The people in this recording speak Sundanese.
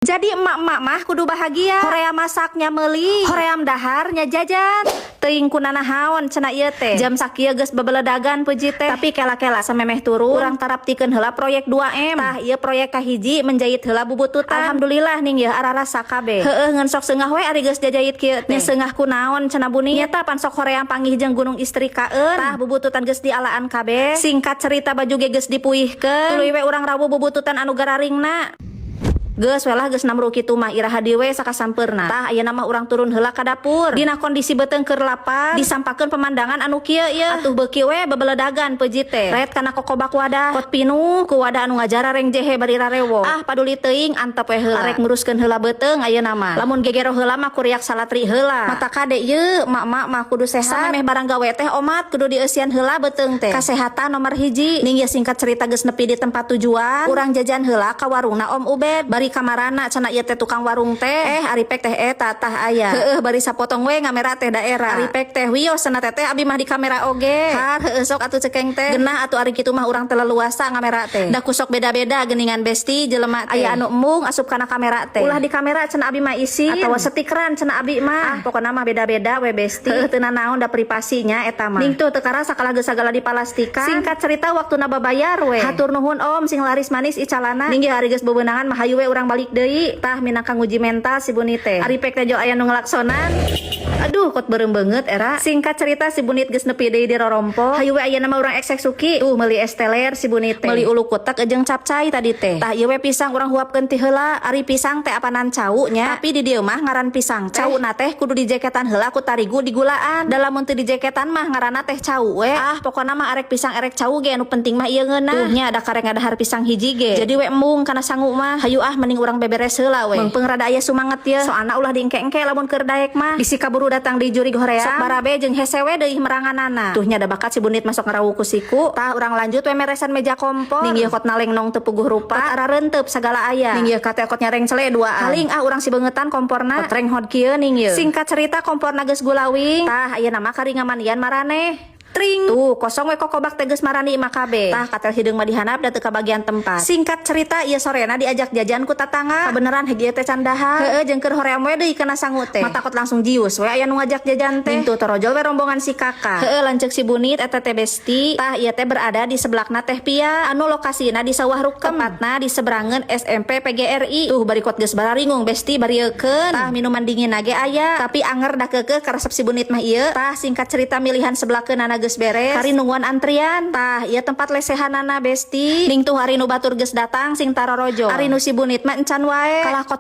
Jadi emak-emak mah kudu bahagia. Hoream masaknya meuli, hoream daharnya jajan. Teuing kunanahaon cenah ieu teh. Jam sakieu geus bebeledagan puji teh. Tapi kela-kela samemeh turu, urang taraptikeun heula proyek 2M. Tah, ieu proyek kahiji menjahit heula bubututan. Alhamdulillah, ning yeuh ararasa kabeh. Heueuh, ngan sok seungah we ari geus jajait kieu teh. Nya seungah kunaon cenah, Buni? Nyata pan sok hoream panggih jeung gunung istrikaeun. Tah, bubututan geus dialaan kabeh. Singkat cerita, baju ge geus dipuihkeun. Tuluy we urang rawuh bubututan anu gararingna. Geus we lah, geus namru kitu mah, iraha deui we sakasampeurna. Tah, ayeuna mah urang turun heula ka dapur. Dina kondisi beuteung keur lapar, disampakeun pemandangan anu kieu ieu. Atuh beuki we bebeledagan peji teh. Ret kana kokobak wadah, kot pinuh ku wadah anu ngajarareng jehe bari rarewo. Ah, paduli teuing, antep we heula. Arek nguruskeun heula beuteung ayeuna mah. Lamun gegero heula mah kuriak salatri heula. Mata kade ieu, mak-mak mah kudu sehat. Samemeh barang gawe teh omat kudu dieusian heula beuteung teh. Kasehatan nomor hiji. Ning ya, singkat cerita geus nepi di tempat tujuan, urang jajan heula ka warungna Om Ubed. Bari kamarana cenah ieu teh tukang warung teh, eh, ari pek teh eta tah aya. Heueuh, bari sapotong we ngamera teh daerah. Ari pek teh wios cenah, "Teteh, abi mah di kamera oge." Har, heueuh, sok atuh cekeng teh. Genah atuh ari kitu mah, urang teh leluasa ngamera teh. Da ku sok beda-beda geuningan, besti, jelema teh. Aya anu embung asup kana kamera teh. "Ulah di kamera," cenah, "abi mah isin." Atawa "Setikeran," cenah, "abi mah." Ah, pokona mah beda-beda we, besti. Heueuh, teu nanaon, da privasinya eta mah. Ning tuh teu karasa kalah geus sagala dipalastikan. Singkat cerita, waktuna babayar we. Hatur nuhun, Om, sing laris manis icalana. Ning ari geus bebenangan mah hayu we urang balik deui. Tah, minangka nguji mental si Bunit teh. Ari pek teh jo aya nu ngelaksonan. Aduh, kot beureum beungeut era. Singkat cerita, si Bunit geus nepi deui di rorompo. Hayu we ayeuna mah urang eksekusi. Tuh, meuli es teler si Bunit teh. Meuli ulu kutek jeung capcay tadi teh. Tah, ieu we pisang urang huapkeun ti heula. Ari pisang teh apanan cau nya. Tapi di dieu mah ngaran pisang teh. Cauna teh kudu dijeketan heula ku tarigu digulaan. Da lamun teu dijeketan mah ngaranna teh cau we. Ah, pokona mah arek pisang erek cau ge, anu penting mah ieu ngeunah. Tuh nya, ada karek ngadahar pisang hiji ge. Jadi we embung kana sangu mah. Hayu ah, mending urang beberes heula we. Meungpeung rada aya sumanget ye. Soalna ulah diengke-engke lamun keur daek mah. Bisi kaburu datang di jurig hoream. Sok barabe jeung hese we deui meranganana. Tuh nya, ada bakat si Bunit masuk ngarawu ku siku. Tah, urang lanjut we meresan meja kompor. Ning ieu kot naleng nong teu puguh rupa. Kot ararenteup sagala aya. Ning ieu kate kot nyareng cele duaan. Haling ah urang si beungetan komporna. Kot renghod kieu ning ieu. Singkat cerita, komporna geus gulawing. Tah, ayeuna mah kari ngamandian maraneh. Tring. Tuh, kosong we kokobak teh, geus marani imah kabeh. Tah, katel hideung mah dihandap da teu kabagian tempat. Singkat cerita, ieu sorena diajak jajan ku tatangga. Kabeneran heg ieu teh can dahar. Heueuh, jeung keur hoream we deui kana sangu teh. Mata kot langsung jius we aya nu ngajak jajan teh. Tuh, torojol we rombongan si kakak. Heueuh, lanceuk si Bunit eta teh, besti. Tah, ieu teh berada di sebelahna Teh Pia anu lokasina di Sawah Rukem. Tepatna di seberangan SMP PGRI. Tuh, bari kot geus bararingung, besti, bariekeun. Tah, minuman dingin ge aya, tapi anger da keukeuh karesep si Bunit mah ieu. Tah, singkat cerita milihan sebelakeunana geus beres. Kari nungguan antrian. Tah, ieu tempat lesehanana, besti. Ning tuh, ari nu batur geus datang sing tarorojo. Ari nu si Bunit mah encan wae. Kalah kot